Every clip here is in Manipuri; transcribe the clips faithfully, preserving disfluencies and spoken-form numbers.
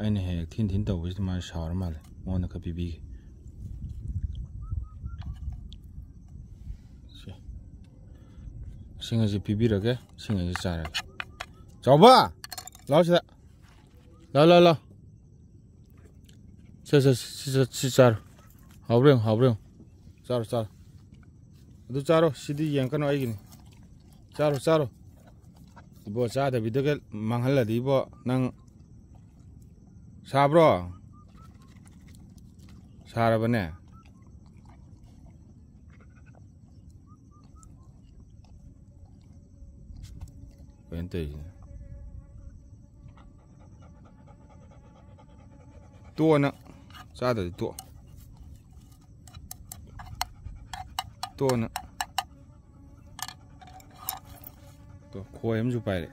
ꯑꯩꯅ ꯍꯦꯛ ꯍꯦꯛ ꯊꯤꯟ ꯊꯤꯟ ꯇꯧꯕꯁꯤꯗ ꯃꯥꯁꯦ ꯁꯥꯎꯔ ꯃꯥꯜꯂꯦ꯫ ꯃꯉꯣꯟꯗ ꯈꯔ ꯄꯤꯕꯤꯒꯦ꯫ ꯁꯦ꯫ ꯁꯤꯡ ꯑꯁꯤ ꯄꯤꯕꯤꯔꯒꯦ, ꯁꯤꯡ ꯑꯁꯤ ꯆꯥꯔꯒꯦ꯫ ꯆꯥꯎꯕ! ꯂꯥꯎ ꯁꯤꯗ꯫ ꯂꯥꯎ, ꯂꯥꯎ, ꯂꯥꯎ꯫ ꯁꯦ, ꯁꯦ, ꯁꯤ, ꯁꯤ, ꯁꯤ ꯆꯥꯔꯣ꯫ ꯍꯥꯎꯕ꯭ꯔꯥ ꯌꯦꯡꯉꯨ, ꯍꯥꯎꯕ꯭ꯔꯥ ꯌꯦꯡꯉꯨ꯫ ꯆꯥꯔꯣ, ꯆꯥꯔꯣ꯫ ꯑꯗꯨ ꯆꯥꯔꯣ, ꯁꯤꯗꯤ ꯌꯦꯡꯉꯛꯀꯅꯨ, ꯑꯩꯒꯤꯅꯤ꯫ ꯆꯥꯔꯣ, ꯆꯥꯔꯣ꯫ ꯏꯕꯣ, ꯆꯥꯗꯕꯤꯗꯒ ꯃꯥꯡꯍꯜꯂꯗꯤ ꯏꯕꯣ, ꯅꯪ ꯁꯥꯕ꯭ꯔꯣ? ꯁꯥꯔꯕꯅꯦ? ꯀꯩꯅꯣ ꯇꯧꯔꯤꯁꯤꯅ? ꯇꯣꯛꯑꯣ ꯅꯪ꯫ ꯆꯥꯗ꯭ꯔꯗꯤ ꯇꯣꯛꯑꯣ꯫ ꯇꯣꯛꯑꯣ ꯅꯪ꯫ ꯇꯣ, ꯈꯣꯏ ꯑꯃꯁꯨ ꯄꯥꯏꯔꯦ꯫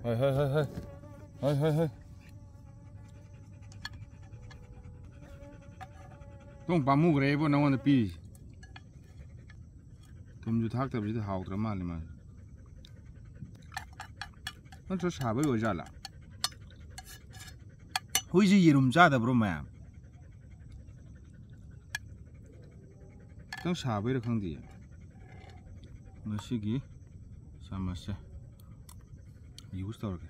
ꯍꯣꯏ, ꯍꯣꯏ, ꯍꯣꯏ, ꯍꯣꯏ꯫ ꯍꯣꯏ, ꯍꯣꯏ, ꯍꯣꯏ꯫ ꯇꯣꯡ ꯄꯥꯝꯃꯨꯈ꯭ꯔꯦ ꯏꯕꯣ ꯅꯉꯣꯟꯗ ꯄꯤꯔꯤꯁꯦ꯫ ꯊꯨꯝꯁꯨ ꯊꯥꯛꯇꯕꯁꯤꯗ ꯍꯥꯎꯗ꯭ꯔ ꯃꯥꯜꯂꯦ ꯃꯥꯁꯦ꯫ ꯅꯠꯇ꯭ꯔ ꯁꯥꯕꯩ ꯑꯣꯏꯖꯥꯠꯂꯥ? ꯍꯨꯏꯁꯦ ꯌꯦꯔꯨꯝ ꯆꯥꯗꯕ꯭ꯔꯣ ꯃꯌꯥꯝ? ꯈꯤꯇꯪ ꯁꯥꯕꯩꯔꯥ ꯈꯪꯗꯦ꯫ ꯉꯁꯤꯒꯤ ꯆꯥꯃꯁꯁꯦ ꯌꯨꯁ ꯇꯧꯔꯒꯦ꯫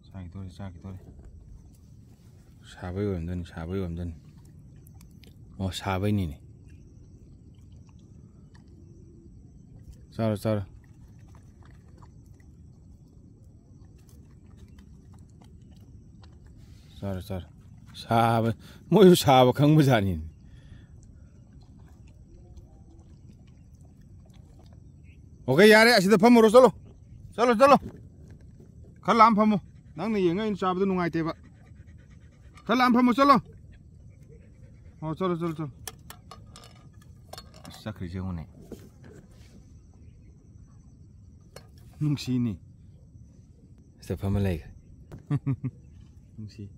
ꯆꯥꯈꯤꯗꯣꯔꯦ, ꯆꯥꯈꯤꯗꯣꯔꯦ꯫ ꯁꯥꯕꯩ ꯑꯣꯏꯔꯝꯗꯣꯏꯅꯤ, ꯁꯥꯕꯩ ꯑꯣꯏꯔꯝꯗꯣꯏꯅꯤ꯫ ꯑꯣ, ꯁꯥꯕꯩꯅꯤꯅꯦ꯫ ꯆꯥꯔꯣ, ꯆꯥꯔꯣ꯫ ꯆꯥꯔꯣ, ꯆꯥꯔꯣ꯫ ꯁꯥꯕ, ꯃꯣꯏꯁꯨ ꯁꯥꯕ ꯈꯪꯕꯖꯥꯠꯅꯤꯅꯦ꯫ ꯑꯣꯀꯦ, ꯌꯥꯔꯦ, ꯑꯁꯤꯗ ꯐꯝꯃꯨꯔꯣ, ꯆꯠꯂꯣ꯫ ꯆꯠꯂꯣ, ꯆꯠꯂꯣ꯫ ꯈꯔ ꯂꯥꯝ ꯐꯝꯃꯣ꯫ ꯅꯪꯅ ꯌꯦꯡꯉ ꯑꯩꯅ ꯆꯥꯕꯗꯣ ꯅꯨꯡꯉꯥꯏꯇꯦꯕ꯫ ꯈꯔ ꯂꯥꯝ ꯐꯝꯃꯣ, ꯆꯠꯂꯣ꯫ ꯑꯣ, ꯆꯠꯂꯣ, ꯆꯠꯂꯣ, ꯆꯠꯂꯣ꯫ ꯑꯁ, ꯆꯠꯈ꯭ꯔꯤꯁꯦ ꯌꯦꯡꯉꯨꯅꯦ꯫ ꯅꯨꯡꯁꯤꯅꯤ꯫ ꯁꯤꯗ ꯐꯝꯃ ꯂꯩꯈ꯭ꯔꯦ꯫ ꯅꯨꯡꯁꯤ꯫